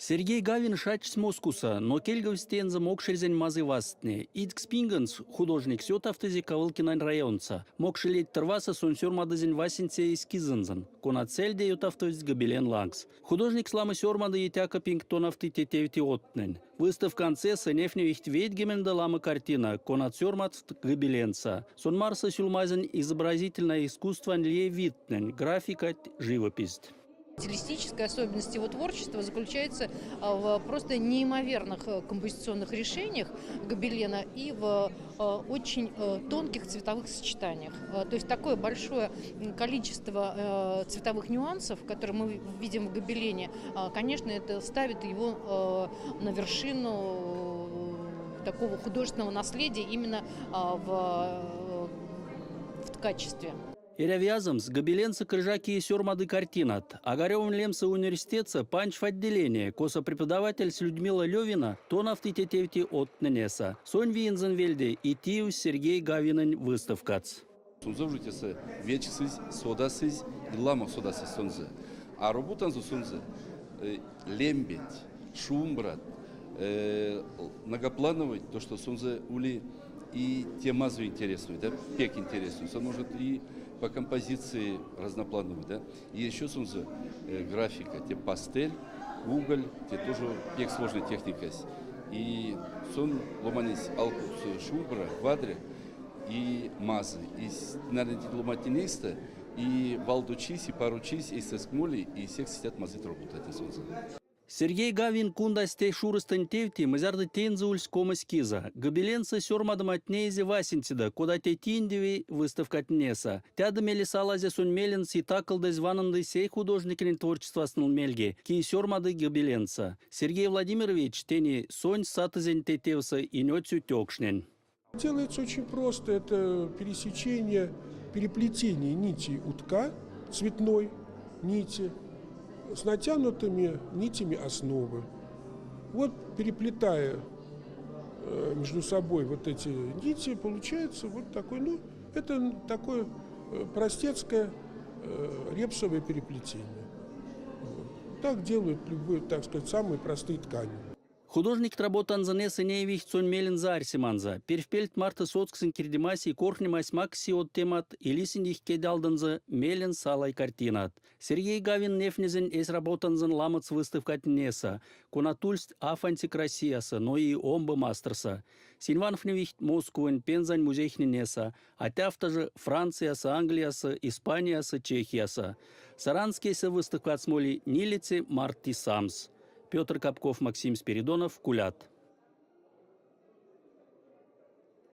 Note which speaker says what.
Speaker 1: Сергей Гавин шачсь Москусо, но кельгевсь тензэ мокшэрзянь мазый вазтнэ. Идькс пингенс художниксь ютавтызе Ковылкинань районсо. Мокшэлейть Тырвасо сон сёрмадызень васенце эскизэнзэ, конат сельде ютавтовсть гобелен лангс. Художниксь ламо сёрмады итяка пинг тонавты те тевти одтнэнь. Выставканцесэ невтневить ведьгеменде ламо картина, конат сёрмадсть гобеленсэ. Сон марсо сюлмазень изобразительной искусствань лия видтнэнь, графикать, живописть.
Speaker 2: Стилистическая особенность его творчества заключается в просто неимоверных композиционных решениях гобелена и в очень тонких цветовых сочетаниях. То есть такое большое количество цветовых нюансов, которые мы видим в гобелене, конечно, это ставит его на вершину такого художественного наследия именно в ткачестве.
Speaker 1: Эряви азомс, гобеленсэ крыжаки сёрмады картинат. Огарёвонь лемсэ университетсэ панжсь отделения, косо преподавателсь Людмила Левина тонавты те тевти одтнэнесэ. Сон виензэнь вельде и теевсь Сергей Гавинэнь выставкац.
Speaker 3: Сонзэ уже тесэ вечксызь, содасызь и ламо содасызь сонзэ. А роботанзо сонзэ лембеть, шумбрат, многоплановый, то, что сонзэ ули и темазо интересную, да, пек интересную. Сон может и по композиции разноплановый, да. И еще сонзэ графика, те пастель, уголь, те тоже пек сложная техникась. И сон ломанесь алкукс шумбра, вадря и мазый. И, наверное, ломатинейстэ и валдочись, и парочись, и сескмоли, и всех сидят мазыть роботать сонзэ.
Speaker 1: Сергей Гавин кундась те шуростонть тевтеме, зярдо тензэ ульсь комась кизэ. Гобеленсэ сёрмадоматнеэзэ васенцеде, кода те тиндеви выставкатнесэ. Тядо мейле салазе сон мелензэ и таколдозь ванынды сей художникень творчествасныл мельге, кие сёрмады гобеленсэ. Сергей Владимирович тени сонсь сатызень те тевсэ ине цютёкшнэнь.
Speaker 4: Делается очень просто. Это пересечение, переплетение нити утка, цветной нити, с натянутыми нитями основы. Вот переплетая между собой вот эти нити, получается вот такой, ну, это такое простецкое репсовое переплетение. Вот. Так делают любые, так сказать, самые простые ткани.
Speaker 1: Художникть роботанзо несэ неявить сон мелензэ арсеманзо. Перьфпельть марто соцксонь кирдемась и корхнемась макссь од темат и лисинь их кедьалдонзо мелень салай картинат. Сергей Гавин невтнезень эсь роботанзо ламоц выставкатнесэ, конат ульсть Афантик Россиясо, но и омбо масторсо. Сынь ванкшновить Москвань, Пензань музейтнесэ, атявто же Франциясо, Англиясо, Испаниясо, Чехиясо. Саранскойсэ выставкась моли нилеце мартти самс. Петр Капков, Максим Спиридонов, Кулят.